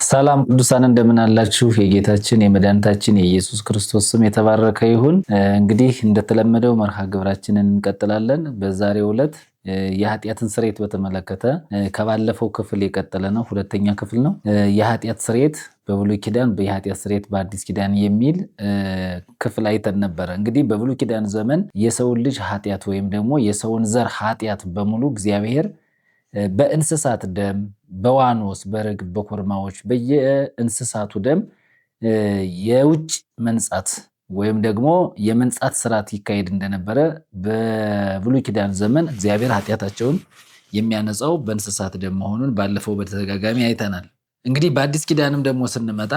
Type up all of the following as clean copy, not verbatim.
ሰላም ቅዱሳን እንደምን አላችሁ? የጌታችን የመድኃኒታችን የኢየሱስ ክርስቶስ ስም የተባረከ ይሁን። እንግዲህ እንደተለመደው መርሃ ግብራችንን እንቀጥላለን። በዛሬው ዕለት የኃጢአትን ስርየት በተመለከተ ከባለፈው ክፍል የቀጠለ ነው። ሁለተኛ ክፍል ነው። የኃጢአት ስርየት በብሉይ ኪዳን፣ የኃጢአት ስርየት በአዲስ ኪዳን የሚል ክፍል አይተን ነበረ። እንግዲህ በብሉይ ኪዳን ዘመን የሰውን ልጅ ኃጢአት ወይም ደግሞ የሰውን ዘር ኃጢአት በሙሉ እግዚአብሔር በእንስሳት ደም፣ በዋኖስ፣ በርግብ፣ በኮርማዎች፣ በየእንስሳቱ ደም የውጭ መንጻት ወይም ደግሞ የመንጻት ስርዓት ይካሄድ እንደነበረ በብሉይ ኪዳን ዘመን እግዚአብሔር ኃጢአታቸውን የሚያነጻው በእንስሳት ደም መሆኑን ባለፈው በተደጋጋሚ አይተናል። እንግዲህ በአዲስ ኪዳንም ደግሞ ስንመጣ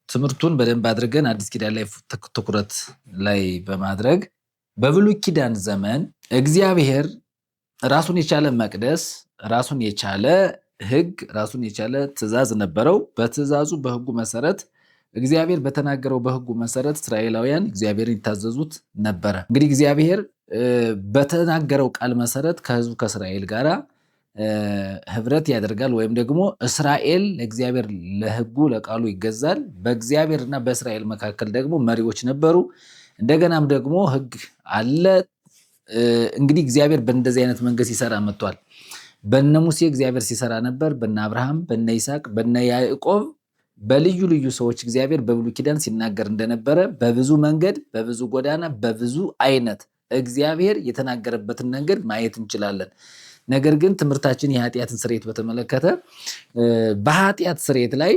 ትምህርቱን በደንብ አድርገን አዲስ ኪዳን ላይ ትኩረት ላይ በማድረግ በብሉይ ኪዳን ዘመን እግዚአብሔር ራሱን የቻለ መቅደስ፣ ራሱን የቻለ ሕግ፣ ራሱን የቻለ ትእዛዝ ነበረው። በትእዛዙ በሕጉ መሰረት እግዚአብሔር በተናገረው በሕጉ መሰረት እስራኤላውያን እግዚአብሔርን ይታዘዙት ነበረ። እንግዲህ እግዚአብሔር በተናገረው ቃል መሰረት ከሕዝቡ ከእስራኤል ጋር ህብረት ያደርጋል ወይም ደግሞ እስራኤል ለእግዚአብሔር ለሕጉ ለቃሉ ይገዛል። በእግዚአብሔርና በእስራኤል መካከል ደግሞ መሪዎች ነበሩ። እንደገናም ደግሞ ሕግ አለ። እንግዲህ እግዚአብሔር በእንደዚህ አይነት መንገድ ሲሰራ መጥቷል። በነ ሙሴ እግዚአብሔር ሲሰራ ነበር። በነ አብርሃም፣ በነ ይስሐቅ፣ በነ ያዕቆብ በልዩ ልዩ ሰዎች እግዚአብሔር በብሉይ ኪዳን ሲናገር እንደነበረ በብዙ መንገድ፣ በብዙ ጎዳና፣ በብዙ አይነት እግዚአብሔር የተናገረበትን መንገድ ማየት እንችላለን። ነገር ግን ትምህርታችን የኃጢአትን ስርየት በተመለከተ በኃጢአት ስርየት ላይ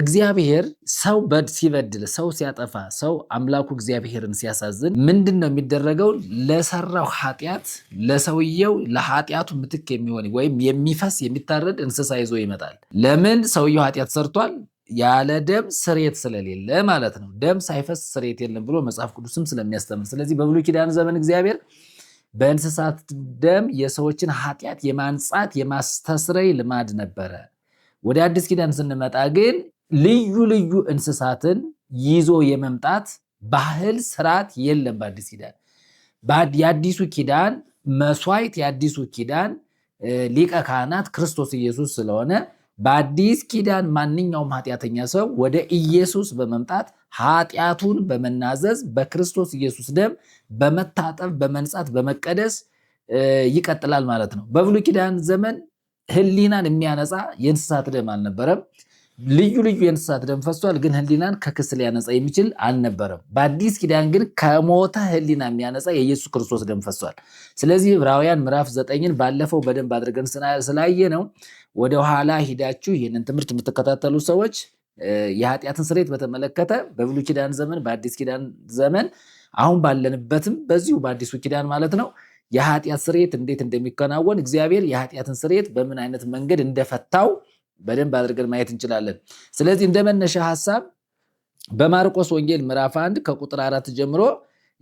እግዚአብሔር ሰው ሲበድል፣ ሰው ሲያጠፋ፣ ሰው አምላኩ እግዚአብሔርን ሲያሳዝን ምንድን ነው የሚደረገው? ለሰራው ኃጢአት ለሰውየው ለኃጢአቱ ምትክ የሚሆን ወይም የሚፈስ የሚታረድ እንስሳ ይዞ ይመጣል። ለምን? ሰውየው ኃጢአት ሰርቷል። ያለ ደም ስርየት ስለሌለ ማለት ነው። ደም ሳይፈስ ስርየት የለም ብሎ መጽሐፍ ቅዱስም ስለሚያስተምር፣ ስለዚህ በብሉይ ኪዳን ዘመን እግዚአብሔር በእንስሳት ደም የሰዎችን ኃጢአት የማንጻት የማስተስረይ ልማድ ነበረ። ወደ አዲስ ኪዳን ስንመጣ ግን ልዩ ልዩ እንስሳትን ይዞ የመምጣት ባህል ስርዓት የለም። በአዲስ ኪዳን የአዲሱ ኪዳን መስዋዕት የአዲሱ ኪዳን ሊቀ ካህናት ክርስቶስ ኢየሱስ ስለሆነ በአዲስ ኪዳን ማንኛውም ኃጢአተኛ ሰው ወደ ኢየሱስ በመምጣት ኃጢአቱን በመናዘዝ በክርስቶስ ኢየሱስ ደም በመታጠብ በመንጻት በመቀደስ ይቀጥላል ማለት ነው። በብሉይ ኪዳን ዘመን ሕሊናን የሚያነጻ የእንስሳት ደም አልነበረም። ልዩ ልዩ የእንስሳት ደም ፈሷል፣ ግን ሕሊናን ከክስ ሊያነጻ የሚችል አልነበረም። በአዲስ ኪዳን ግን ከሞተ ሕሊና የሚያነጻ የኢየሱስ ክርስቶስ ደም ፈሷል። ስለዚህ ዕብራውያን ምዕራፍ 9ን ባለፈው በደንብ አድርገን ስላየ ነው ወደኋላ ሂዳችሁ ይህንን ትምህርት የምትከታተሉ ሰዎች የኃጢአትን ስርየት በተመለከተ በብሉይ ኪዳን ዘመን፣ በአዲስ ኪዳን ዘመን፣ አሁን ባለንበትም በዚሁ በአዲሱ ኪዳን ማለት ነው የኃጢአት ስርየት እንዴት እንደሚከናወን እግዚአብሔር የኃጢአትን ስርየት በምን አይነት መንገድ እንደፈታው በደንብ አድርገን ማየት እንችላለን። ስለዚህ እንደ መነሻ ሐሳብ በማርቆስ ወንጌል ምዕራፍ 1 ከቁጥር 4 ጀምሮ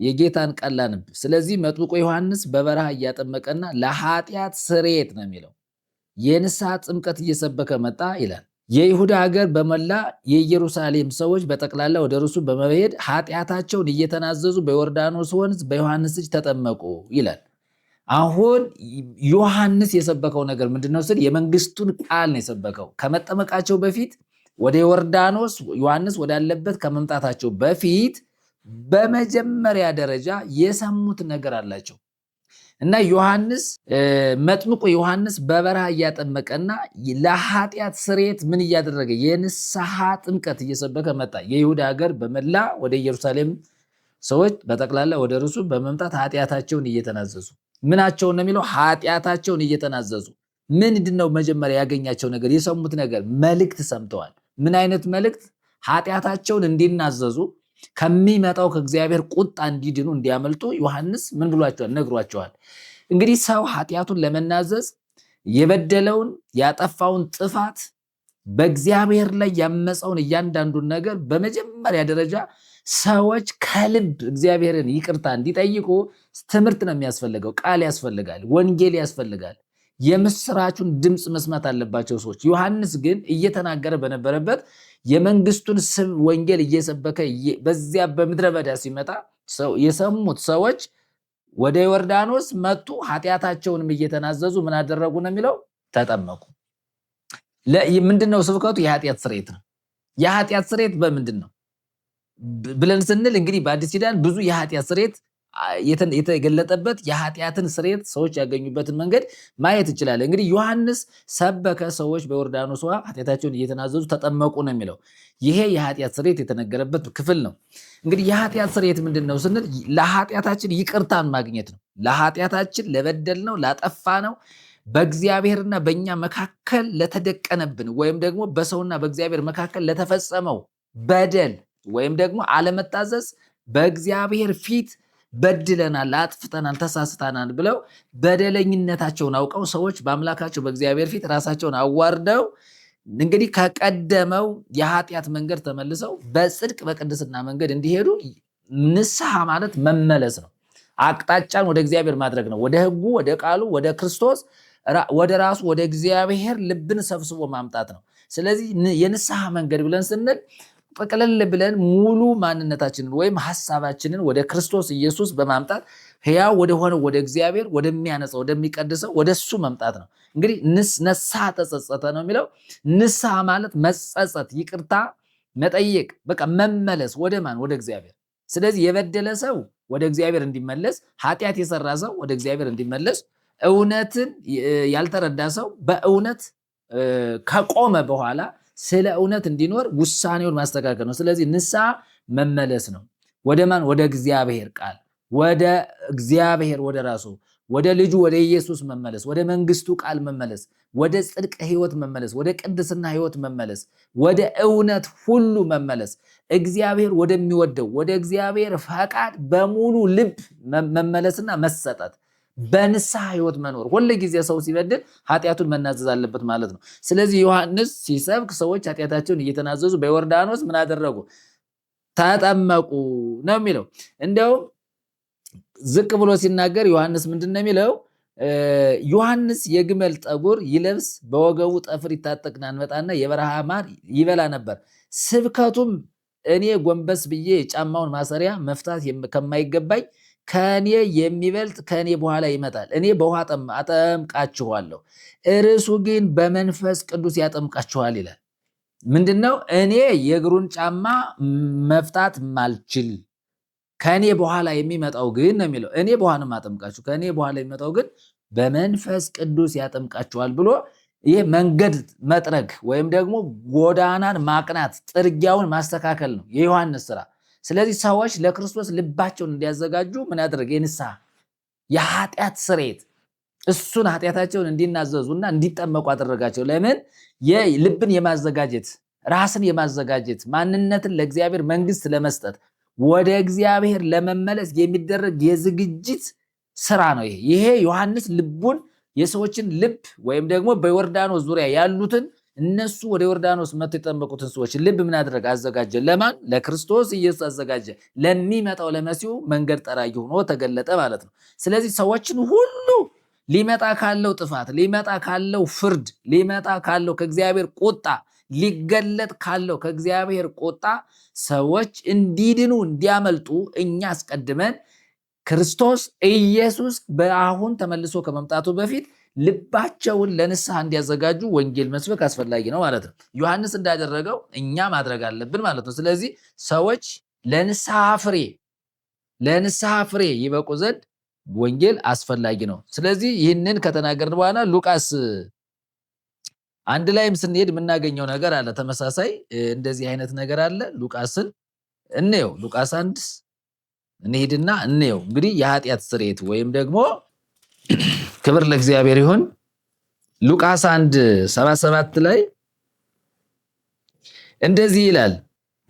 የጌታን ቃል ላንብብ። ስለዚህ መጥምቁ ዮሐንስ በበረሃ እያጠመቀና ለኃጢአት ስርየት ነው የሚለው የንስሐ ጥምቀት እየሰበከ መጣ ይላል። የይሁዳ ሀገር በመላ የኢየሩሳሌም ሰዎች በጠቅላላ ወደ እርሱ በመሄድ ኃጢአታቸውን እየተናዘዙ በዮርዳኖስ ወንዝ በዮሐንስ እጅ ተጠመቁ ይላል። አሁን ዮሐንስ የሰበከው ነገር ምንድነው ስል የመንግስቱን ቃል ነው የሰበከው። ከመጠመቃቸው በፊት ወደ ዮርዳኖስ ዮሐንስ ወዳለበት ከመምጣታቸው በፊት በመጀመሪያ ደረጃ የሰሙት ነገር አላቸው። እና ዮሐንስ መጥምቁ ዮሐንስ በበረሃ እያጠመቀና ለኃጢአት ስርየት ምን እያደረገ የንስሐ ጥምቀት እየሰበከ መጣ። የይሁዳ ሀገር በመላ ወደ ኢየሩሳሌም ሰዎች በጠቅላላ ወደ እርሱ በመምጣት ኃጢአታቸውን እየተናዘዙ ምናቸውን ነው የሚለው ኃጢአታቸውን እየተናዘዙ ምንድን ነው መጀመሪያ ያገኛቸው ነገር? የሰሙት ነገር መልእክት ሰምተዋል። ምን አይነት መልእክት? ኃጢአታቸውን እንዲናዘዙ ከሚመጣው ከእግዚአብሔር ቁጣ እንዲድኑ እንዲያመልጡ ዮሐንስ ምን ብሏቸዋል? ነግሯቸዋል። እንግዲህ ሰው ኃጢአቱን ለመናዘዝ የበደለውን ያጠፋውን ጥፋት በእግዚአብሔር ላይ ያመፀውን እያንዳንዱን ነገር በመጀመሪያ ደረጃ ሰዎች ከልብ እግዚአብሔርን ይቅርታ እንዲጠይቁ ትምህርት ነው የሚያስፈልገው። ቃል ያስፈልጋል። ወንጌል ያስፈልጋል። የምስራቹን ድምፅ መስማት አለባቸው ሰዎች። ዮሐንስ ግን እየተናገረ በነበረበት የመንግስቱን ስም ወንጌል እየሰበከ በዚያ በምድረ በዳ ሲመጣ የሰሙት ሰዎች ወደ ዮርዳኖስ መጡ። ኃጢአታቸውንም እየተናዘዙ ምን አደረጉ ነው የሚለው? ተጠመቁ። ምንድን ነው ስብከቱ? የኃጢአት ስርየት ነው። የኃጢአት ስርየት በምንድን ነው ብለን ስንል እንግዲህ በአዲስ ኪዳን ብዙ የኃጢአት ስርየት የተገለጠበት፣ የኃጢአትን ስርየት ሰዎች ያገኙበትን መንገድ ማየት እንችላለን። እንግዲህ ዮሐንስ ሰበከ፣ ሰዎች በዮርዳኖስ ውሃ ኃጢአታቸውን እየተናዘዙ ተጠመቁ ነው የሚለው። ይሄ የኃጢአት ስርየት የተነገረበት ክፍል ነው። እንግዲህ የኃጢአት ስርየት ምንድን ነው ስንል ለኃጢአታችን ይቅርታን ማግኘት ነው። ለኃጢአታችን፣ ለበደልነው፣ ላጠፋነው፣ በእግዚአብሔርና በእኛ መካከል ለተደቀነብን ወይም ደግሞ በሰውና በእግዚአብሔር መካከል ለተፈጸመው በደል ወይም ደግሞ አለመታዘዝ፣ በእግዚአብሔር ፊት በድለናል፣ አጥፍተናል፣ ተሳስተናል ብለው በደለኝነታቸውን አውቀው ሰዎች በአምላካቸው በእግዚአብሔር ፊት ራሳቸውን አዋርደው እንግዲህ ከቀደመው የኃጢአት መንገድ ተመልሰው በጽድቅ በቅድስና መንገድ እንዲሄዱ። ንስሐ ማለት መመለስ ነው። አቅጣጫን ወደ እግዚአብሔር ማድረግ ነው። ወደ ሕጉ፣ ወደ ቃሉ፣ ወደ ክርስቶስ፣ ወደ ራሱ ወደ እግዚአብሔር ልብን ሰብስቦ ማምጣት ነው። ስለዚህ የንስሐ መንገድ ብለን ስንል ጠቅለል ብለን ሙሉ ማንነታችንን ወይም ሀሳባችንን ወደ ክርስቶስ ኢየሱስ በማምጣት ሕያው ወደሆነው ወደ እግዚአብሔር፣ ወደሚያነጻው፣ ወደሚቀድሰው ወደ እሱ መምጣት ነው። እንግዲህ ነስሐ ተጸጸተ ነው የሚለው። ንስሐ ማለት መጸጸት፣ ይቅርታ መጠየቅ፣ በቃ መመለስ። ወደ ማን? ወደ እግዚአብሔር። ስለዚህ የበደለ ሰው ወደ እግዚአብሔር እንዲመለስ፣ ኃጢአት የሰራ ሰው ወደ እግዚአብሔር እንዲመለስ፣ እውነትን ያልተረዳ ሰው በእውነት ከቆመ በኋላ ስለ እውነት እንዲኖር ውሳኔውን ማስተካከል ነው። ስለዚህ ንስሐ መመለስ ነው። ወደ ማን? ወደ እግዚአብሔር ቃል፣ ወደ እግዚአብሔር፣ ወደ ራሱ ወደ ልጁ ወደ ኢየሱስ መመለስ፣ ወደ መንግስቱ ቃል መመለስ፣ ወደ ጽድቅ ህይወት መመለስ፣ ወደ ቅድስና ህይወት መመለስ፣ ወደ እውነት ሁሉ መመለስ፣ እግዚአብሔር ወደሚወደው ወደ እግዚአብሔር ፈቃድ በሙሉ ልብ መመለስና መሰጠት፣ በንስሐ ህይወት መኖር። ሁል ጊዜ ሰው ሲበድል ኃጢአቱን መናዘዝ አለበት ማለት ነው። ስለዚህ ዮሐንስ ሲሰብክ ሰዎች ኃጢአታቸውን እየተናዘዙ በዮርዳኖስ ምን አደረጉ? ተጠመቁ ነው የሚለው። እንዲያውም ዝቅ ብሎ ሲናገር ዮሐንስ ምንድን ነው የሚለው? ዮሐንስ የግመል ጠጉር ይለብስ፣ በወገቡ ጠፍር ይታጠቅና አንበጣና የበረሃ ማር ይበላ ነበር። ስብከቱም እኔ ጎንበስ ብዬ የጫማውን ማሰሪያ መፍታት ከማይገባኝ ከኔ የሚበልጥ ከኔ በኋላ ይመጣል። እኔ በውሃ አጠምቃችኋለሁ፣ እርሱ ግን በመንፈስ ቅዱስ ያጠምቃችኋል ይላል። ምንድነው? እኔ የእግሩን ጫማ መፍታት ማልችል፣ ከኔ በኋላ የሚመጣው ግን ነው የሚለው። እኔ በውሃ ነው የማጠምቃችሁ፣ ከኔ በኋላ የሚመጣው ግን በመንፈስ ቅዱስ ያጠምቃችኋል ብሎ ይህ መንገድ መጥረግ ወይም ደግሞ ጎዳናን ማቅናት፣ ጥርጊያውን ማስተካከል ነው የዮሐንስ ስራ። ስለዚህ ሰዎች ለክርስቶስ ልባቸውን እንዲያዘጋጁ ምን ያደረገ? የንስሐ፣ የኃጢአት ስርየት፣ እሱን ኃጢአታቸውን እንዲናዘዙና እንዲጠመቁ አደረጋቸው። ለምን? ልብን የማዘጋጀት፣ ራስን የማዘጋጀት፣ ማንነትን ለእግዚአብሔር መንግስት ለመስጠት፣ ወደ እግዚአብሔር ለመመለስ የሚደረግ የዝግጅት ስራ ነው። ይሄ ዮሐንስ ልቡን፣ የሰዎችን ልብ ወይም ደግሞ በዮርዳኖስ ዙሪያ ያሉትን፣ እነሱ ወደ ዮርዳኖስ መጥተው የጠመቁትን ሰዎች ልብ ምን አደረገ? አዘጋጀ። ለማን? ለክርስቶስ ኢየሱስ አዘጋጀ። ለሚመጣው ለመሲሁ መንገድ ጠራጊ ሆኖ ተገለጠ ማለት ነው። ስለዚህ ሰዎችን ሁሉ ሊመጣ ካለው ጥፋት፣ ሊመጣ ካለው ፍርድ፣ ሊመጣ ካለው ከእግዚአብሔር ቁጣ፣ ሊገለጥ ካለው ከእግዚአብሔር ቁጣ ሰዎች እንዲድኑ፣ እንዲያመልጡ እኛ አስቀድመን ክርስቶስ ኢየሱስ በአሁን ተመልሶ ከመምጣቱ በፊት ልባቸውን ለንስሐ እንዲያዘጋጁ ወንጌል መስበክ አስፈላጊ ነው ማለት ነው። ዮሐንስ እንዳደረገው እኛ ማድረግ አለብን ማለት ነው። ስለዚህ ሰዎች ለንስሐ ፍሬ ይበቁ ዘንድ ወንጌል አስፈላጊ ነው። ስለዚህ ይህንን ከተናገርን በኋላ ሉቃስ 1 ላይም ስንሄድ የምናገኘው ነገር አለ። ተመሳሳይ እንደዚህ አይነት ነገር አለ። ሉቃስን እንየው። ሉቃስ 1 እንሂድና እንየው። እንግዲህ የኃጢአት ስርየት ወይም ደግሞ፣ ክብር ለእግዚአብሔር ይሁን። ሉቃስ 1:77 ላይ እንደዚህ ይላል፣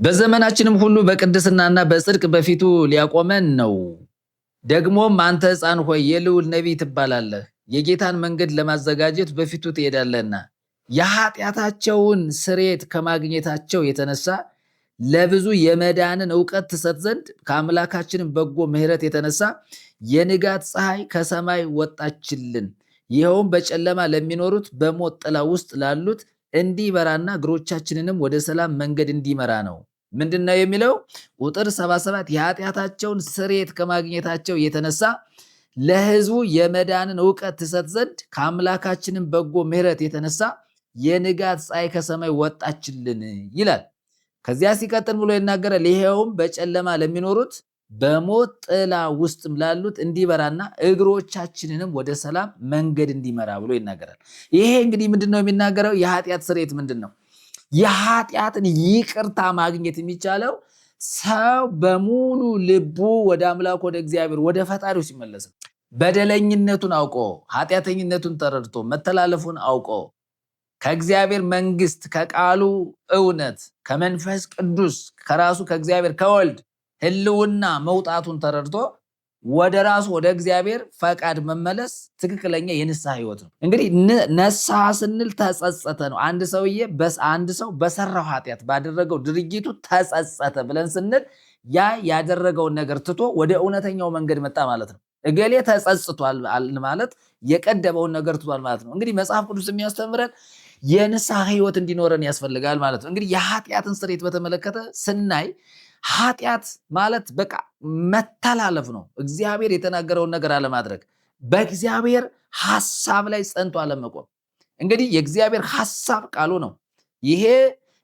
በዘመናችንም ሁሉ በቅድስናና በጽድቅ በፊቱ ሊያቆመን ነው። ደግሞም አንተ ሕፃን ሆይ የልዑል ነቢይ ትባላለህ፣ የጌታን መንገድ ለማዘጋጀት በፊቱ ትሄዳለህና፣ የኃጢአታቸውን ስርየት ከማግኘታቸው የተነሳ ለብዙ የመዳንን እውቀት ትሰጥ ዘንድ ከአምላካችንም በጎ ምሕረት የተነሳ የንጋት ፀሐይ ከሰማይ ወጣችልን። ይኸውም በጨለማ ለሚኖሩት በሞት ጥላ ውስጥ ላሉት እንዲበራና እግሮቻችንንም ወደ ሰላም መንገድ እንዲመራ ነው። ምንድን ነው የሚለው? ቁጥር 77 የኃጢአታቸውን ስርየት ከማግኘታቸው የተነሳ ለሕዝቡ የመዳንን እውቀት ትሰጥ ዘንድ ከአምላካችንም በጎ ምሕረት የተነሳ የንጋት ፀሐይ ከሰማይ ወጣችልን ይላል። ከዚያ ሲቀጥል ብሎ ይናገራል። ይሄውም በጨለማ ለሚኖሩት በሞት ጥላ ውስጥም ላሉት እንዲበራና እግሮቻችንንም ወደ ሰላም መንገድ እንዲመራ ብሎ ይናገራል። ይሄ እንግዲህ ምንድን ነው የሚናገረው? የኃጢአት ስርየት ምንድን ነው? የኃጢአትን ይቅርታ ማግኘት የሚቻለው ሰው በሙሉ ልቡ ወደ አምላኩ ወደ እግዚአብሔር ወደ ፈጣሪው ሲመለስ ነው። በደለኝነቱን አውቆ፣ ኃጢአተኝነቱን ተረድቶ፣ መተላለፉን አውቆ፣ ከእግዚአብሔር መንግስት፣ ከቃሉ እውነት፣ ከመንፈስ ቅዱስ፣ ከራሱ ከእግዚአብሔር ከወልድ ሕልውና መውጣቱን ተረድቶ ወደ ራሱ ወደ እግዚአብሔር ፈቃድ መመለስ ትክክለኛ የንስሐ ህይወት ነው። እንግዲህ ነስሐ ስንል ተጸጸተ ነው። አንድ ሰውዬ አንድ ሰው በሰራው ኃጢአት፣ ባደረገው ድርጊቱ ተጸጸተ ብለን ስንል ያ ያደረገውን ነገር ትቶ ወደ እውነተኛው መንገድ መጣ ማለት ነው። እገሌ ተጸጽቷል ማለት የቀደመውን ነገር ትቷል ማለት ነው። እንግዲህ መጽሐፍ ቅዱስ የሚያስተምረን የንስሐ ህይወት እንዲኖረን ያስፈልጋል ማለት ነው። እንግዲህ የኃጢአትን ስርየት በተመለከተ ስናይ ኃጢአት ማለት በቃ መተላለፍ ነው። እግዚአብሔር የተናገረውን ነገር አለማድረግ፣ በእግዚአብሔር ሐሳብ ላይ ጸንቶ አለመቆም። እንግዲህ የእግዚአብሔር ሐሳብ ቃሉ ነው። ይሄ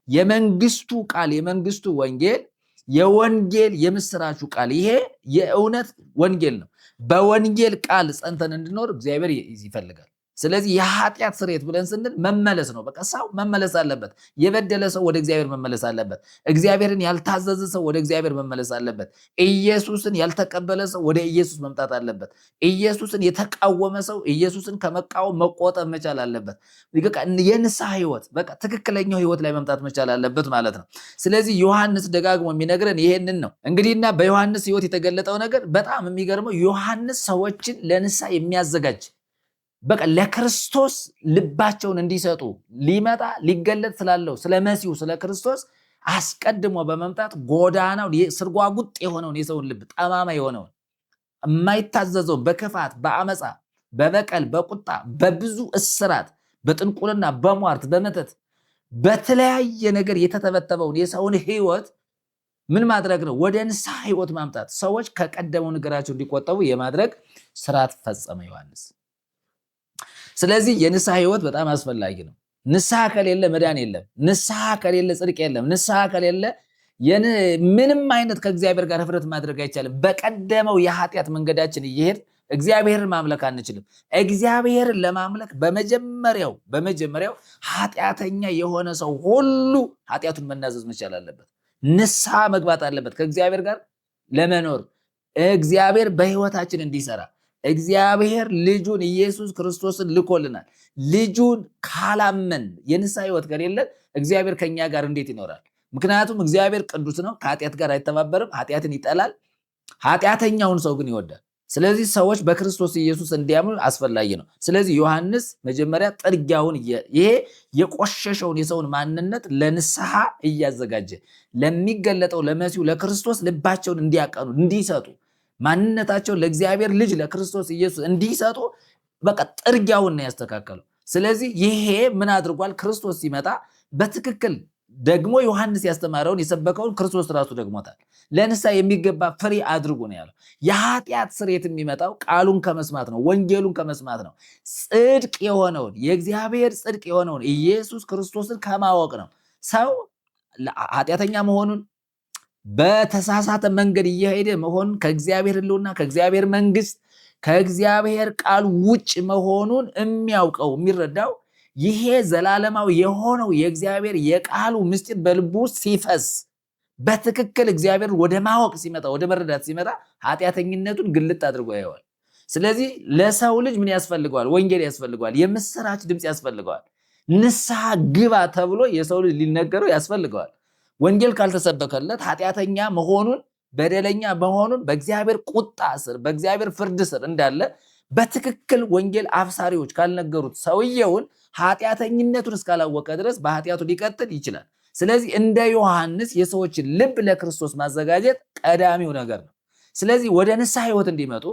የመንግስቱ ቃል፣ የመንግስቱ ወንጌል፣ የወንጌል የምስራቹ ቃል፣ ይሄ የእውነት ወንጌል ነው። በወንጌል ቃል ጸንተን እንድኖር እግዚአብሔር ይፈልጋል። ስለዚህ የኃጢአት ስርየት ብለን ስንል መመለስ ነው። በቃ ሰው መመለስ አለበት። የበደለ ሰው ወደ እግዚአብሔር መመለስ አለበት። እግዚአብሔርን ያልታዘዘ ሰው ወደ እግዚአብሔር መመለስ አለበት። ኢየሱስን ያልተቀበለ ሰው ወደ ኢየሱስ መምጣት አለበት። ኢየሱስን የተቃወመ ሰው ኢየሱስን ከመቃወም መቆጠብ መቻል አለበት። በቃ የንስሐ ህይወት፣ በቃ ትክክለኛው ህይወት ላይ መምጣት መቻል አለበት ማለት ነው። ስለዚህ ዮሐንስ ደጋግሞ የሚነግረን ይሄንን ነው። እንግዲህና በዮሐንስ ህይወት የተገለጠው ነገር በጣም የሚገርመው ዮሐንስ ሰዎችን ለንስሐ የሚያዘጋጅ፣ በቃ ለክርስቶስ ልባቸውን እንዲሰጡ፣ ሊመጣ ሊገለጥ ስላለው ስለ መሲሁ ስለ ክርስቶስ አስቀድሞ በመምጣት ጎዳናው ስርጓጉጥ የሆነውን የሰውን ልብ፣ ጠማማ የሆነውን፣ የማይታዘዘውን፣ በክፋት፣ በአመፃ፣ በበቀል፣ በቁጣ፣ በብዙ እስራት፣ በጥንቁልና፣ በሟርት፣ በመተት፣ በተለያየ ነገር የተተበተበውን የሰውን ህይወት ምን ማድረግ ነው? ወደ ንስሐ ህይወት ማምጣት፣ ሰዎች ከቀደመው ነገራቸው እንዲቆጠቡ የማድረግ ስርዓት ፈጸመ ዮሐንስ። ስለዚህ የንስሐ ህይወት በጣም አስፈላጊ ነው። ንስሐ ከሌለ መዳን የለም። ንስሐ ከሌለ ጽድቅ የለም። ንስሐ ከሌለ ምንም አይነት ከእግዚአብሔር ጋር ህብረት ማድረግ አይቻልም። በቀደመው የኃጢአት መንገዳችን እየሄድ እግዚአብሔርን ማምለክ አንችልም። እግዚአብሔርን ለማምለክ በመጀመሪያው ኃጢአተኛ የሆነ ሰው ሁሉ ኃጢአቱን መናዘዝ መቻል አለበት። ንስሐ መግባት አለበት። ከእግዚአብሔር ጋር ለመኖር፣ እግዚአብሔር በህይወታችን እንዲሰራ እግዚአብሔር ልጁን ኢየሱስ ክርስቶስን ልኮልናል። ልጁን ካላመን፣ የንስሐ ህይወት ከሌለን እግዚአብሔር ከኛ ጋር እንዴት ይኖራል? ምክንያቱም እግዚአብሔር ቅዱስ ነው፣ ከኃጢአት ጋር አይተባበርም፣ ኃጢአትን ይጠላል፣ ኃጢአተኛውን ሰው ግን ይወዳል። ስለዚህ ሰዎች በክርስቶስ ኢየሱስ እንዲያምኑ አስፈላጊ ነው። ስለዚህ ዮሐንስ መጀመሪያ ጥርጊያውን ይሄ የቆሸሸውን የሰውን ማንነት ለንስሐ እያዘጋጀ፣ ለሚገለጠው ለመሲሁ ለክርስቶስ ልባቸውን እንዲያቀኑ፣ እንዲሰጡ፣ ማንነታቸውን ለእግዚአብሔር ልጅ ለክርስቶስ ኢየሱስ እንዲሰጡ በቃ ጥርጊያውን ነው ያስተካከለው። ስለዚህ ይሄ ምን አድርጓል? ክርስቶስ ሲመጣ በትክክል ደግሞ ዮሐንስ ያስተማረውን፣ የሰበከውን ክርስቶስ ራሱ ደግሞታል። ለንስሐ የሚገባ ፍሬ አድርጉ ነው ያለው። የኃጢአት ስርየት የሚመጣው ቃሉን ከመስማት ነው፣ ወንጌሉን ከመስማት ነው። ጽድቅ የሆነውን፣ የእግዚአብሔር ጽድቅ የሆነውን ኢየሱስ ክርስቶስን ከማወቅ ነው። ሰው ኃጢአተኛ መሆኑን፣ በተሳሳተ መንገድ እየሄደ መሆኑን፣ ከእግዚአብሔር ሕልውና፣ ከእግዚአብሔር መንግስት፣ ከእግዚአብሔር ቃል ውጭ መሆኑን የሚያውቀው፣ የሚረዳው ይሄ ዘላለማዊ የሆነው የእግዚአብሔር የቃሉ ምስጢር በልቡ ውስጥ ሲፈስ፣ በትክክል እግዚአብሔር ወደ ማወቅ ሲመጣ፣ ወደ መረዳት ሲመጣ ኃጢአተኝነቱን ግልጥ አድርጎ ያየዋል። ስለዚህ ለሰው ልጅ ምን ያስፈልገዋል? ወንጌል ያስፈልገዋል። የምስራች ድምፅ ያስፈልገዋል። ንስሐ ግባ ተብሎ የሰው ልጅ ሊነገረው ያስፈልገዋል። ወንጌል ካልተሰበከለት ኃጢአተኛ መሆኑን፣ በደለኛ መሆኑን፣ በእግዚአብሔር ቁጣ ስር፣ በእግዚአብሔር ፍርድ ስር እንዳለ በትክክል ወንጌል አብሳሪዎች ካልነገሩት ሰውየውን ኃጢአተኝነቱን እስካላወቀ ድረስ በኃጢአቱ ሊቀጥል ይችላል። ስለዚህ እንደ ዮሐንስ የሰዎችን ልብ ለክርስቶስ ማዘጋጀት ቀዳሚው ነገር ነው። ስለዚህ ወደ ንስሐ ህይወት እንዲመጡ፣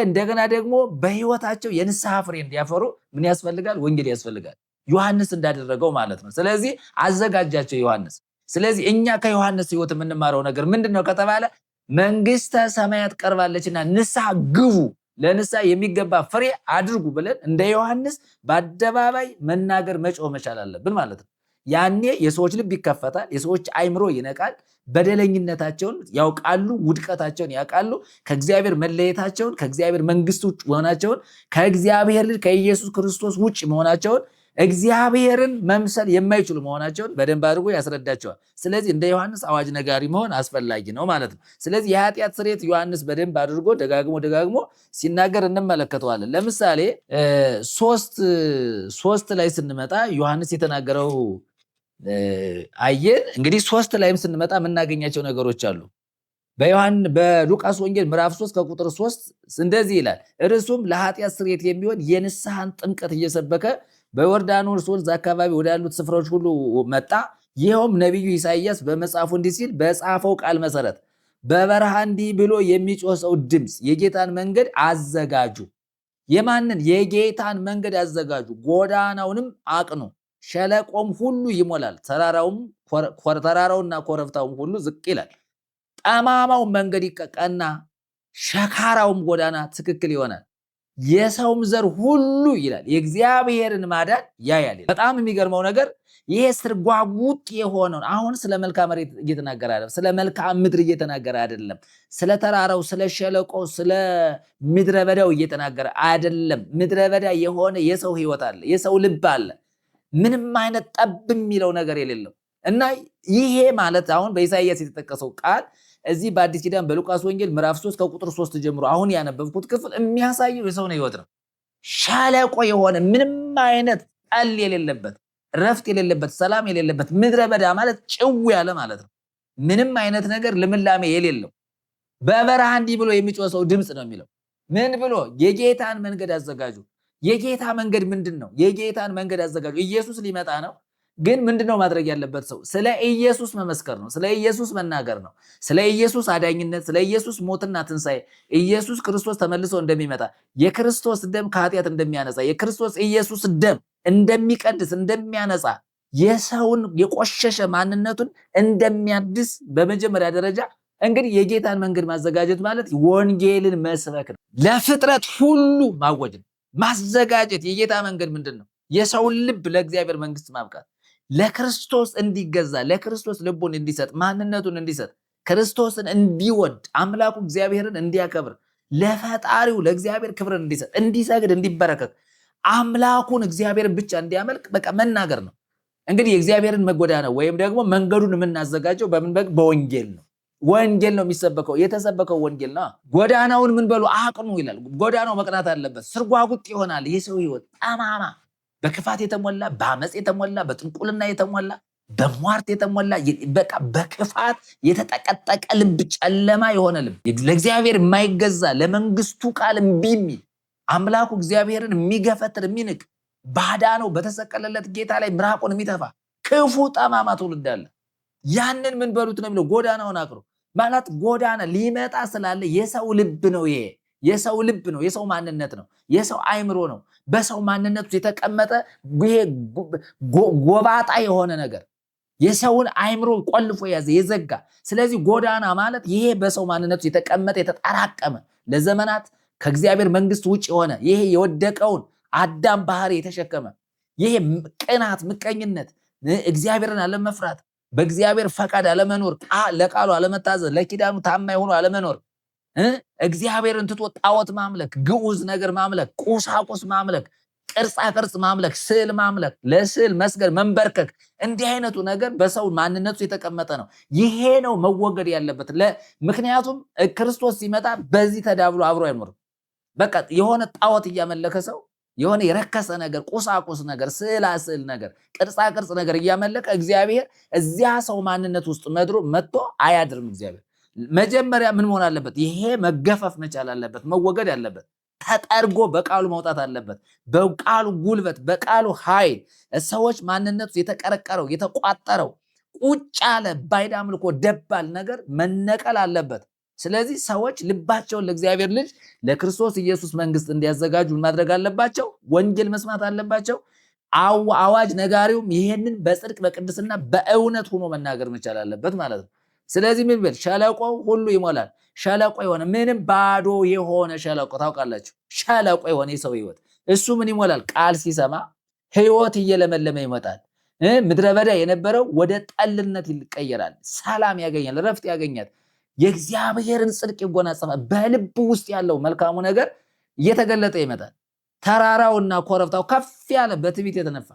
እንደገና ደግሞ በህይወታቸው የንስሐ ፍሬ እንዲያፈሩ ምን ያስፈልጋል? ወንጌል ያስፈልጋል። ዮሐንስ እንዳደረገው ማለት ነው። ስለዚህ አዘጋጃቸው ዮሐንስ። ስለዚህ እኛ ከዮሐንስ ህይወት የምንማረው ነገር ምንድን ነው ከተባለ መንግስተ ሰማያት ቀርባለችና ንስሐ ግቡ። ለንስሐ የሚገባ ፍሬ አድርጉ ብለን እንደ ዮሐንስ በአደባባይ መናገር መጮህ መቻል አለብን ማለት ነው። ያኔ የሰዎች ልብ ይከፈታል፣ የሰዎች አይምሮ ይነቃል። በደለኝነታቸውን ያውቃሉ፣ ውድቀታቸውን ያውቃሉ፣ ከእግዚአብሔር መለየታቸውን፣ ከእግዚአብሔር መንግስት ውጭ መሆናቸውን፣ ከእግዚአብሔር ልጅ ከኢየሱስ ክርስቶስ ውጭ መሆናቸውን፣ እግዚአብሔርን መምሰል የማይችሉ መሆናቸውን በደንብ አድርጎ ያስረዳቸዋል። ስለዚህ እንደ ዮሐንስ አዋጅ ነጋሪ መሆን አስፈላጊ ነው ማለት ነው። ስለዚህ የኃጢአት ስርየት ዮሐንስ በደንብ አድርጎ ደጋግሞ ደጋግሞ ሲናገር እንመለከተዋለን። ለምሳሌ 3:3 ላይ ስንመጣ ዮሐንስ የተናገረው አየን። እንግዲህ 3 ላይም ስንመጣ የምናገኛቸው ነገሮች አሉ። በሉቃስ ወንጌል ምዕራፍ 3 ከቁጥር 3 እንደዚህ ይላል። እርሱም ለኃጢአት ስርየት የሚሆን የንስሐን ጥምቀት እየሰበከ በዮርዳኖስ ወንዝ አካባቢ ወዳሉት ስፍራዎች ሁሉ መጣ። ይኸውም ነቢዩ ኢሳይያስ በመጽሐፉ እንዲህ ሲል በጻፈው ቃል መሰረት በበረሃ እንዲህ ብሎ የሚጮህ ሰው ድምፅ የጌታን መንገድ አዘጋጁ። የማንን? የጌታን መንገድ አዘጋጁ፣ ጎዳናውንም አቅኑ፣ ሸለቆም ሁሉ ይሞላል፣ ተራራውና ኮረብታውም ሁሉ ዝቅ ይላል። ጠማማው መንገድ ይቀና፣ ሸካራውም ጎዳና ትክክል ይሆናል። የሰውም ዘር ሁሉ ይላል የእግዚአብሔርን ማዳን ያያል። በጣም የሚገርመው ነገር ይሄ ስርጓጉጥ የሆነውን አሁን ስለ መልክዓ መሬት እየተናገረ አይደለም፣ ስለ መልክዓ ምድር እየተናገረ አይደለም፣ ስለ ተራራው፣ ስለ ሸለቆ፣ ስለ ምድረ በዳው እየተናገረ አይደለም። ምድረ በዳ የሆነ የሰው ህይወት አለ፣ የሰው ልብ አለ፣ ምንም አይነት ጠብ የሚለው ነገር የሌለው። እና ይሄ ማለት አሁን በኢሳይያስ የተጠቀሰው ቃል እዚህ በአዲስ ኪዳን በሉቃስ ወንጌል ምዕራፍ 3 ከቁጥር 3 ጀምሮ አሁን ያነበብኩት ክፍል የሚያሳየው የሰውን ህይወት ነው። ሸለቆ የሆነ ምንም አይነት ጠል የሌለበት፣ ረፍት የሌለበት፣ ሰላም የሌለበት፣ ምድረ በዳ ማለት ጭው ያለ ማለት ነው። ምንም አይነት ነገር ልምላሜ የሌለው በበረሃ እንዲህ ብሎ የሚጮህ ሰው ድምፅ ነው የሚለው። ምን ብሎ? የጌታን መንገድ አዘጋጁ። የጌታ መንገድ ምንድን ነው? የጌታን መንገድ አዘጋጁ። ኢየሱስ ሊመጣ ነው። ግን ምንድነው ማድረግ ያለበት ሰው? ስለ ኢየሱስ መመስከር ነው። ስለ ኢየሱስ መናገር ነው። ስለ ኢየሱስ አዳኝነት፣ ስለ ኢየሱስ ሞትና ትንሣኤ፣ ኢየሱስ ክርስቶስ ተመልሶ እንደሚመጣ፣ የክርስቶስ ደም ከኃጢአት እንደሚያነጻ፣ የክርስቶስ ኢየሱስ ደም እንደሚቀድስ፣ እንደሚያነጻ፣ የሰውን የቆሸሸ ማንነቱን እንደሚያድስ። በመጀመሪያ ደረጃ እንግዲህ የጌታን መንገድ ማዘጋጀት ማለት ወንጌልን መስበክ ነው። ለፍጥረት ሁሉ ማወጅ ነው። ማዘጋጀት የጌታ መንገድ ምንድን ነው? የሰውን ልብ ለእግዚአብሔር መንግስት ማብቃት፣ ለክርስቶስ እንዲገዛ፣ ለክርስቶስ ልቡን እንዲሰጥ፣ ማንነቱን እንዲሰጥ፣ ክርስቶስን እንዲወድ፣ አምላኩ እግዚአብሔርን እንዲያከብር፣ ለፈጣሪው ለእግዚአብሔር ክብርን እንዲሰጥ፣ እንዲሰግድ፣ እንዲበረከክ፣ አምላኩን እግዚአብሔርን ብቻ እንዲያመልክ በቃ መናገር ነው። እንግዲህ የእግዚአብሔርን መጎዳና ወይም ደግሞ መንገዱን የምናዘጋጀው በምን? በወንጌል ነው። ወንጌል ነው የሚሰበከው። የተሰበከው ወንጌል ነው። ጎዳናውን ምን በሉ? አቅኑ ይላል። ጎዳናው መቅናት አለበት። ስርጓጉጥ ይሆናል የሰው ህይወት፣ ጠማማ፣ በክፋት የተሞላ፣ በአመፅ የተሞላ፣ በጥንቁልና የተሞላ፣ በሟርት የተሞላ፣ በቃ በክፋት የተጠቀጠቀ ልብ፣ ጨለማ የሆነ ልብ፣ ለእግዚአብሔር የማይገዛ፣ ለመንግስቱ ቃል እምቢ የሚል፣ አምላኩ እግዚአብሔርን የሚገፈትር፣ የሚንቅ፣ ባዳነው በተሰቀለለት ጌታ ላይ ምራቁን የሚተፋ ክፉ ጠማማ ትውልድ አለ። ያንን ምን በሉት ነው የሚለው? ጎዳናውን አቅኑ ማለት ጎዳና ሊመጣ ስላለ የሰው ልብ ነው። ይሄ የሰው ልብ ነው፣ የሰው ማንነት ነው፣ የሰው አይምሮ ነው። በሰው ማንነት ውስጥ የተቀመጠ ይሄ ጎባጣ የሆነ ነገር የሰውን አይምሮ ቆልፎ የያዘ፣ የዘጋ። ስለዚህ ጎዳና ማለት ይሄ በሰው ማንነት ውስጥ የተቀመጠ፣ የተጠራቀመ፣ ለዘመናት ከእግዚአብሔር መንግስት ውጭ የሆነ፣ ይሄ የወደቀውን አዳም ባህሪ የተሸከመ፣ ይሄ ቅናት፣ ምቀኝነት፣ እግዚአብሔርን አለመፍራት፣ በእግዚአብሔር ፈቃድ አለመኖር፣ ለቃሉ አለመታዘዝ፣ ለኪዳኑ ታማኝ ሆኖ አለመኖር፣ እግዚአብሔርን ትቶ ጣዖት ማምለክ፣ ግዑዝ ነገር ማምለክ፣ ቁሳቁስ ማምለክ፣ ቅርጻ ቅርጽ ማምለክ፣ ስዕል ማምለክ፣ ለስዕል መስገድ፣ መንበርከክ፣ እንዲህ አይነቱ ነገር በሰው ማንነቱ የተቀመጠ ነው። ይሄ ነው መወገድ ያለበት። ምክንያቱም ክርስቶስ ሲመጣ በዚህ ተዳብሎ አብሮ አይኖርም። በቃ የሆነ ጣዖት እያመለከ ሰው፣ የሆነ የረከሰ ነገር፣ ቁሳቁስ ነገር፣ ስዕላ ስዕል ነገር፣ ቅርጻ ቅርጽ ነገር እያመለከ እግዚአብሔር እዚያ ሰው ማንነት ውስጥ መድሮ መጥቶ አያድርም። እግዚአብሔር መጀመሪያ ምን መሆን አለበት? ይሄ መገፈፍ መቻል አለበት፣ መወገድ አለበት። ተጠርጎ በቃሉ መውጣት አለበት። በቃሉ ጉልበት፣ በቃሉ ኃይል ሰዎች ማንነቱ የተቀረቀረው፣ የተቋጠረው፣ ቁጭ ያለ ባዕድ አምልኮ ደባል ነገር መነቀል አለበት። ስለዚህ ሰዎች ልባቸውን ለእግዚአብሔር ልጅ ለክርስቶስ ኢየሱስ መንግስት እንዲያዘጋጁ ማድረግ አለባቸው። ወንጌል መስማት አለባቸው። አዋጅ ነጋሪውም ይሄንን በጽድቅ፣ በቅድስና፣ በእውነት ሆኖ መናገር መቻል አለበት ማለት ነው። ስለዚህ ምን ብል? ሸለቆው ሁሉ ይሞላል፣ ሸለቆ የሆነ ምንም ባዶ የሆነ ሸለቆ ታውቃላችሁ፣ ሸለቆ የሆነ የሰው ህይወት እሱ ምን ይሞላል? ቃል ሲሰማ ህይወት እየለመለመ ይመጣል። ምድረ በዳ የነበረው ወደ ጠልነት ይቀየራል። ሰላም ያገኛል፣ ረፍት ያገኛል። የእግዚአብሔርን ጽድቅ ይጎናጸፋል። በልብ ውስጥ ያለው መልካሙ ነገር እየተገለጠ ይመጣል። ተራራውና ኮረብታው ከፍ ያለ በትዕቢት የተነፋ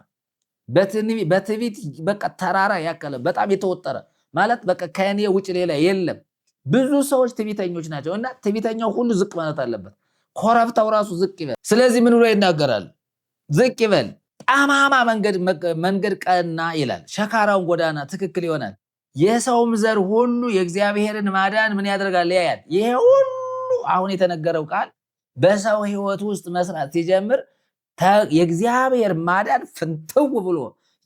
በትዕቢት በቃ ተራራ ያከለ በጣም የተወጠረ ማለት በቃ ከእኔ ውጭ ሌላ የለም። ብዙ ሰዎች ትዕቢተኞች ናቸው እና ትዕቢተኛው ሁሉ ዝቅ ማለት አለበት። ኮረብታው ራሱ ዝቅ ይበል። ስለዚህ ምን ብሎ ይናገራል? ዝቅ ይበል። ጠማማ መንገድ ቀና ይላል፣ ሸካራውን ጎዳና ትክክል ይሆናል። የሰውም ዘር ሁሉ የእግዚአብሔርን ማዳን ምን ያደርጋል? ያያል። ይሄ ሁሉ አሁን የተነገረው ቃል በሰው ሕይወት ውስጥ መስራት ሲጀምር የእግዚአብሔር ማዳን ፍንትው ብሎ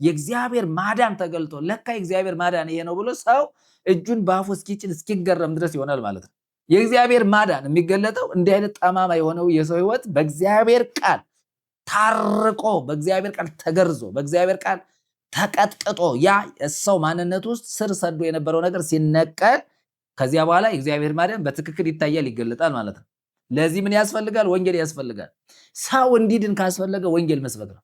የእግዚአብሔር ማዳን ተገልጦ ለካ የእግዚአብሔር ማዳን ይሄ ነው ብሎ ሰው እጁን በአፉ እስኪጭን እስኪገረም ድረስ ይሆናል ማለት ነው። የእግዚአብሔር ማዳን የሚገለጠው እንዲህ አይነት ጠማማ የሆነው የሰው ሕይወት በእግዚአብሔር ቃል ታርቆ በእግዚአብሔር ቃል ተገርዞ በእግዚአብሔር ቃል ተቀጥቅጦ ያ ሰው ማንነት ውስጥ ስር ሰዶ የነበረው ነገር ሲነቀል ከዚያ በኋላ የእግዚአብሔር ማዳን በትክክል ይታያል፣ ይገለጣል ማለት ነው። ለዚህ ምን ያስፈልጋል? ወንጌል ያስፈልጋል። ሰው እንዲድን ካስፈለገ ወንጌል መስበክ ነው።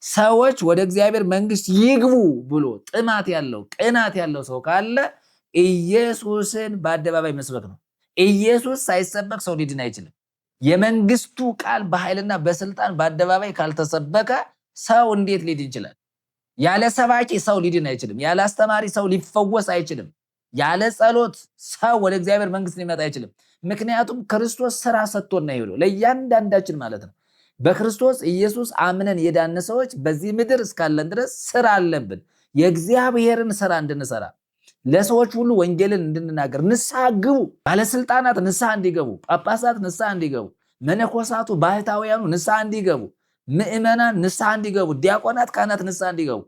ሰዎች ወደ እግዚአብሔር መንግስት ይግቡ ብሎ ጥማት ያለው ቅናት ያለው ሰው ካለ ኢየሱስን በአደባባይ መስበክ ነው። ኢየሱስ ሳይሰበክ ሰው ሊድን አይችልም። የመንግስቱ ቃል በኃይልና በስልጣን በአደባባይ ካልተሰበከ ሰው እንዴት ሊድን ይችላል? ያለ ሰባኪ ሰው ሊድን አይችልም። ያለ አስተማሪ ሰው ሊፈወስ አይችልም። ያለ ጸሎት ሰው ወደ እግዚአብሔር መንግስት ሊመጣ አይችልም። ምክንያቱም ክርስቶስ ስራ ሰጥቶና ይሄዶ ለእያንዳንዳችን ማለት ነው። በክርስቶስ ኢየሱስ አምነን የዳነ ሰዎች በዚህ ምድር እስካለን ድረስ ስራ አለብን። የእግዚአብሔርን ስራ እንድንሰራ ለሰዎች ሁሉ ወንጌልን እንድንናገር ንስሐ ግቡ። ባለስልጣናት ንስሐ እንዲገቡ፣ ጳጳሳት ንስሐ እንዲገቡ፣ መነኮሳቱ ባህታውያኑ ንስሐ እንዲገቡ፣ ምዕመናን ንስሐ እንዲገቡ፣ ዲያቆናት፣ ካህናት ንስሐ እንዲገቡ፣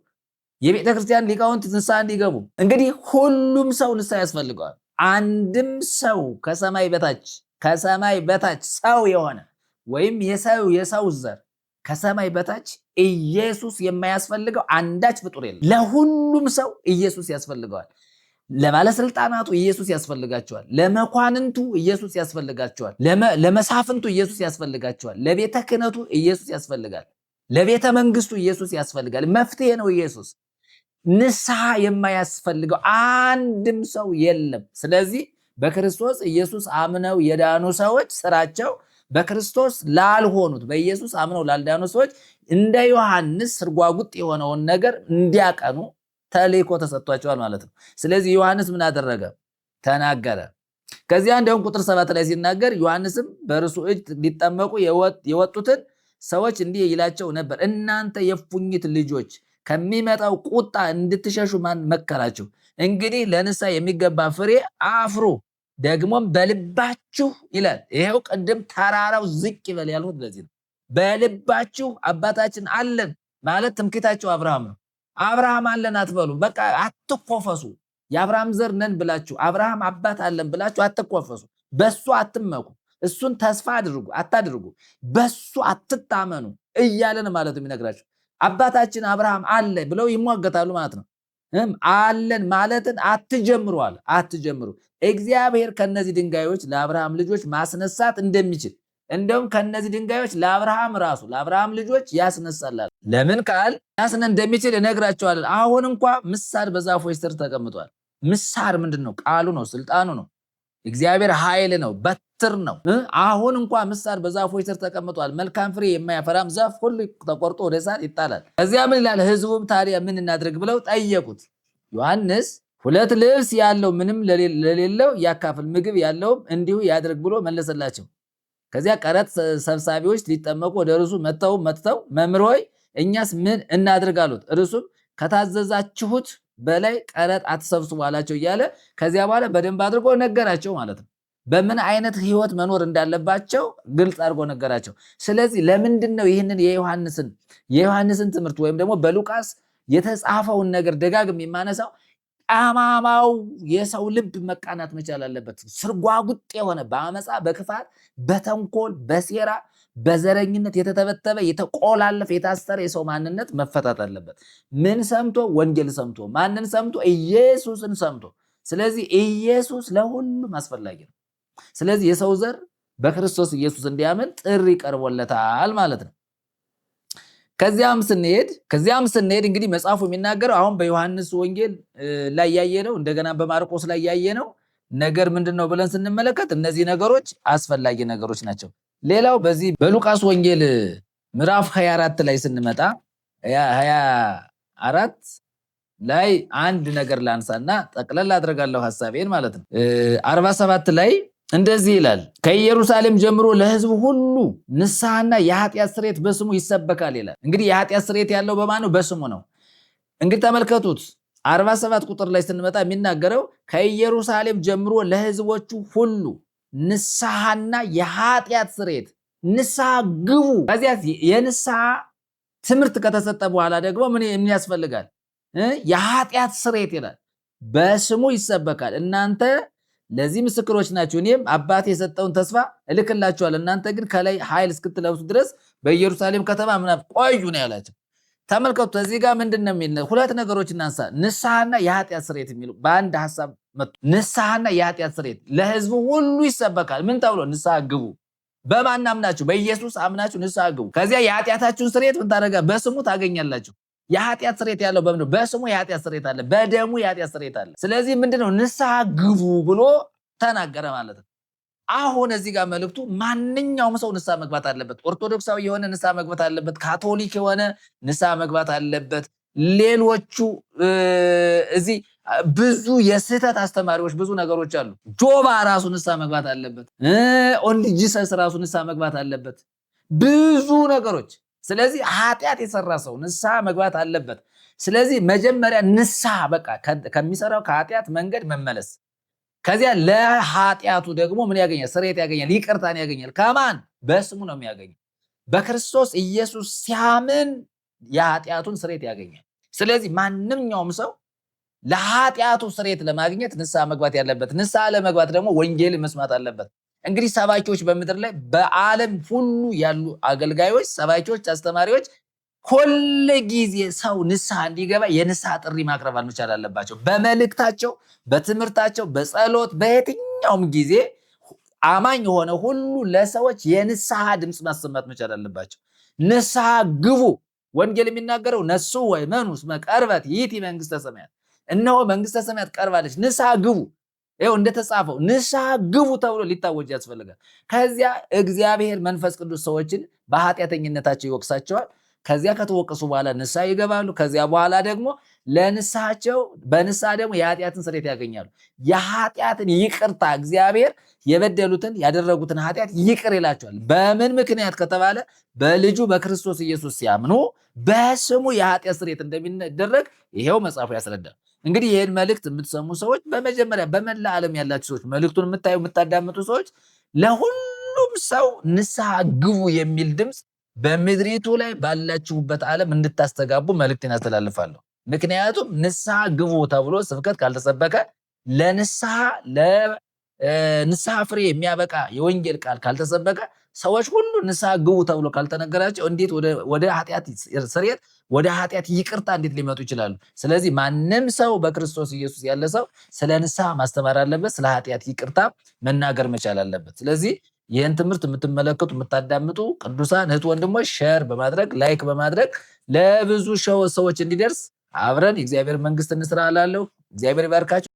የቤተ ክርስቲያን ሊቃውንት ንስሐ እንዲገቡ። እንግዲህ ሁሉም ሰው ንስሐ ያስፈልገዋል። አንድም ሰው ከሰማይ በታች ከሰማይ በታች ሰው የሆነ ወይም የሰው ዘር ከሰማይ በታች ኢየሱስ የማያስፈልገው አንዳች ፍጡር የለም። ለሁሉም ሰው ኢየሱስ ያስፈልገዋል። ለባለስልጣናቱ ኢየሱስ ያስፈልጋቸዋል። ለመኳንንቱ ኢየሱስ ያስፈልጋቸዋል። ለመሳፍንቱ ኢየሱስ ያስፈልጋቸዋል። ለቤተ ክህነቱ ኢየሱስ ያስፈልጋል። ለቤተ መንግስቱ ኢየሱስ ያስፈልጋል። መፍትሄ ነው ኢየሱስ። ንስሐ የማያስፈልገው አንድም ሰው የለም። ስለዚህ በክርስቶስ ኢየሱስ አምነው የዳኑ ሰዎች ስራቸው በክርስቶስ ላልሆኑት በኢየሱስ አምነው ላልዳኑ ሰዎች እንደ ዮሐንስ ስርጓጉጥ የሆነውን ነገር እንዲያቀኑ ተልእኮ ተሰጥቷቸዋል ማለት ነው። ስለዚህ ዮሐንስ ምን አደረገ? ተናገረ። ከዚያ እንዲያውም ቁጥር 7 ላይ ሲናገር ዮሐንስም በእርሱ እጅ ሊጠመቁ የወጡትን ሰዎች እንዲህ ይላቸው ነበር፣ እናንተ የእፉኝት ልጆች ከሚመጣው ቁጣ እንድትሸሹ ማን መከራችሁ? እንግዲህ ለንስሐ የሚገባ ፍሬ አፍሩ፣ ደግሞም በልባችሁ ይላል። ይሄው ቅድም ተራራው ዝቅ ይበል ያልሁት ለዚህ ነው። በልባችሁ አባታችን አለን ማለት ትምክህታችሁ አብርሃም ነው። አብርሃም አለን አትበሉ። በቃ አትኮፈሱ። የአብርሃም ዘር ነን ብላችሁ አብርሃም አባት አለን ብላችሁ አትኮፈሱ። በሱ አትመኩ። እሱን ተስፋ አድርጉ አታድርጉ። በሱ አትታመኑ እያለን ማለት ነው የሚነግራችሁ። አባታችን አብርሃም አለ ብለው ይሟገታሉ ማለት ነው። አለን ማለትን አትጀምሩ አለ። አትጀምሩ። እግዚአብሔር ከነዚህ ድንጋዮች ለአብርሃም ልጆች ማስነሳት እንደሚችል እንደውም ከነዚህ ድንጋዮች ለአብርሃም ራሱ ለአብርሃም ልጆች ያስነሳላል። ለምን ቃል ያስነ እንደሚችል እነግራቸዋለን። አሁን እንኳ ምሳር በዛፎች ስር ተቀምጧል። ምሳር ምንድን ነው? ቃሉ ነው፣ ስልጣኑ ነው፣ እግዚአብሔር ኃይል ነው፣ በትር ነው። አሁን እንኳ ምሳር በዛፎች ስር ተቀምጧል። መልካም ፍሬ የማያፈራም ዛፍ ሁሉ ተቆርጦ ወደ እሳት ይጣላል። ከዚያ ምን ይላል? ህዝቡም ታዲያ ምን እናድርግ ብለው ጠየቁት። ዮሐንስ ሁለት ልብስ ያለው ምንም ለሌለው ያካፍል፣ ምግብ ያለውም እንዲሁ ያድርግ ብሎ መለሰላቸው። ከዚያ ቀረጥ ሰብሳቢዎች ሊጠመቁ ወደ እርሱ መጥተው መምህር ሆይ እኛስ ምን እናድርግ አሉት። እርሱም ከታዘዛችሁት በላይ ቀረጥ አትሰብስቡ አላቸው እያለ ከዚያ በኋላ በደንብ አድርጎ ነገራቸው ማለት ነው። በምን አይነት ህይወት መኖር እንዳለባቸው ግልጽ አድርጎ ነገራቸው። ስለዚህ ለምንድን ነው ይህንን የዮሐንስን ትምህርት ወይም ደግሞ በሉቃስ የተጻፈውን ነገር ደጋግም የማነሳው? ጠማማው የሰው ልብ መቃናት መቻል አለበት። ስርጓጉጥ የሆነ በአመፃ በክፋት በተንኮል በሴራ በዘረኝነት የተተበተበ የተቆላለፈ የታሰረ የሰው ማንነት መፈታት አለበት። ምን ሰምቶ? ወንጌል ሰምቶ። ማንን ሰምቶ? ኢየሱስን ሰምቶ። ስለዚህ ኢየሱስ ለሁሉም አስፈላጊ ነው። ስለዚህ የሰው ዘር በክርስቶስ ኢየሱስ እንዲያምን ጥሪ ቀርቦለታል ማለት ነው። ከዚያም ስንሄድ እንግዲህ መጽሐፉ የሚናገረው አሁን በዮሐንስ ወንጌል ላይ ያየነው፣ እንደገና በማርቆስ ላይ ያየነው ነገር ምንድን ነው ብለን ስንመለከት እነዚህ ነገሮች አስፈላጊ ነገሮች ናቸው። ሌላው በዚህ በሉቃስ ወንጌል ምዕራፍ 24 ላይ ስንመጣ፣ 24 ላይ አንድ ነገር ላንሳና ጠቅለል አድርጋለሁ ሀሳቤን ማለት ነው። 47 ላይ እንደዚህ ይላል፣ ከኢየሩሳሌም ጀምሮ ለሕዝቡ ሁሉ ንስሐና የኃጢአት ስርየት በስሙ ይሰበካል ይላል። እንግዲህ የኃጢአት ስርየት ያለው በማን ነው? በስሙ ነው። እንግዲህ ተመልከቱት፣ 47 ቁጥር ላይ ስንመጣ የሚናገረው ከኢየሩሳሌም ጀምሮ ለሕዝቦቹ ሁሉ ንስሐና የኃጢአት ስርየት፣ ንስሐ ግቡ። ከዚያ የንስሐ ትምህርት ከተሰጠ በኋላ ደግሞ ምን ያስፈልጋል? የኃጢአት ስርየት ይላል። በስሙ ይሰበካል። እናንተ ለዚህ ምስክሮች ናችሁ። እኔም አባቴ የሰጠውን ተስፋ እልክላችኋለሁ። እናንተ ግን ከላይ ኃይል እስክትለብሱ ድረስ በኢየሩሳሌም ከተማ ምናምን ቆዩ ነው ያላቸው። ተመልከቱ፣ እዚህ ጋር ምንድን ነው የሚል? ሁለት ነገሮች እናንሳ። ንስሐና የኃጢአት ስርየት የሚሉ በአንድ ሀሳብ መጡ። ንስሐና የኃጢአት ስርየት ለህዝቡ ሁሉ ይሰበካል። ምን ተብሎ? ንስሐ ግቡ። በማን አምናችሁ? በኢየሱስ አምናችሁ ንስሐ ግቡ። ከዚያ የኃጢአታችሁን ስርየት ምን ታደርጋ? በስሙ ታገኛላችሁ። የኃጢአት ስርየት ያለው በምንድን ነው? በስሙ የኃጢአት ስርየት አለ፣ በደሙ የኃጢአት ስርየት አለ። ስለዚህ ምንድነው? ንስሐ ግቡ ብሎ ተናገረ ማለት ነው። አሁን እዚህ ጋር መልእክቱ ማንኛውም ሰው ንስሐ መግባት አለበት። ኦርቶዶክሳዊ የሆነ ንስሐ መግባት አለበት። ካቶሊክ የሆነ ንስሐ መግባት አለበት። ሌሎቹ እዚህ ብዙ የስህተት አስተማሪዎች ብዙ ነገሮች አሉ። ጆባ ራሱ ንስሐ መግባት አለበት። Only Jesus ራሱ ንስሐ መግባት አለበት። ብዙ ነገሮች። ስለዚህ ኃጢአት የሰራ ሰው ንስሐ መግባት አለበት። ስለዚህ መጀመሪያ ንስሐ፣ በቃ ከሚሰራው ከኃጢአት መንገድ መመለስ፣ ከዚያ ለኃጢአቱ ደግሞ ምን ያገኛል? ስርየት ያገኛል፣ ይቅርታን ያገኛል። ከማን? በስሙ ነው የሚያገኘው። በክርስቶስ ኢየሱስ ሲያምን የኃጢአቱን ስርየት ያገኛል። ስለዚህ ማንኛውም ሰው ለኃጢአቱ ስርየት ለማግኘት ንስሐ መግባት ያለበት፣ ንስሐ ለመግባት ደግሞ ወንጌል መስማት አለበት። እንግዲህ ሰባኪዎች በምድር ላይ በዓለም ሁሉ ያሉ አገልጋዮች፣ ሰባኪዎች፣ አስተማሪዎች ሁል ጊዜ ሰው ንስሐ እንዲገባ የንስሐ ጥሪ ማቅረብ መቻል አለባቸው። በመልእክታቸው፣ በትምህርታቸው፣ በጸሎት፣ በየትኛውም ጊዜ አማኝ የሆነ ሁሉ ለሰዎች የንስሐ ድምፅ ማሰማት መቻል አለባቸው። ንስሐ ግቡ። ወንጌል የሚናገረው ነስሑ ወእመኑ እስመ ቀርበት ይእቲ መንግስተ ሰማያት፣ እነሆ መንግስተ ሰማያት ቀርባለች፣ ንስሐ ግቡ። ይኸው እንደተጻፈው ንስሐ ግቡ ተብሎ ሊታወጅ ያስፈልጋል። ከዚያ እግዚአብሔር መንፈስ ቅዱስ ሰዎችን በኃጢአተኝነታቸው ይወቅሳቸዋል። ከዚያ ከተወቀሱ በኋላ ንስሐ ይገባሉ። ከዚያ በኋላ ደግሞ ለንስሐቸው በንስሐ ደግሞ የኃጢአትን ስርየት ያገኛሉ። የኃጢአትን ይቅርታ፣ እግዚአብሔር የበደሉትን ያደረጉትን ኃጢአት ይቅር ይላቸዋል። በምን ምክንያት ከተባለ በልጁ በክርስቶስ ኢየሱስ ሲያምኑ በስሙ የኃጢአት ስርየት እንደሚደረግ ይሄው መጽሐፉ ያስረዳል። እንግዲህ ይህን መልእክት የምትሰሙ ሰዎች፣ በመጀመሪያ በመላ ዓለም ያላችሁ ሰዎች፣ መልእክቱን የምታዩ የምታዳምጡ ሰዎች፣ ለሁሉም ሰው ንስሐ ግቡ የሚል ድምፅ በምድሪቱ ላይ ባላችሁበት ዓለም እንድታስተጋቡ መልእክቴን አስተላልፋለሁ። ምክንያቱም ንስሐ ግቡ ተብሎ ስብከት ካልተሰበከ፣ ለንስሐ ፍሬ የሚያበቃ የወንጌል ቃል ካልተሰበከ፣ ሰዎች ሁሉ ንስሐ ግቡ ተብሎ ካልተነገራቸው እንዴት ወደ ኃጢአት ስርየት፣ ወደ ኃጢአት ይቅርታ እንዴት ሊመጡ ይችላሉ? ስለዚህ ማንም ሰው በክርስቶስ ኢየሱስ ያለ ሰው ስለ ንስሐ ማስተማር አለበት፣ ስለ ኃጢአት ይቅርታ መናገር መቻል አለበት። ስለዚህ ይህን ትምህርት የምትመለከቱ የምታዳምጡ ቅዱሳን እህት ወንድሞች share በማድረግ፣ like በማድረግ ለብዙ ሰዎች እንዲደርስ አብረን የእግዚአብሔር መንግስት እንስራ እላለሁ። እግዚአብሔር ይባርካችሁ።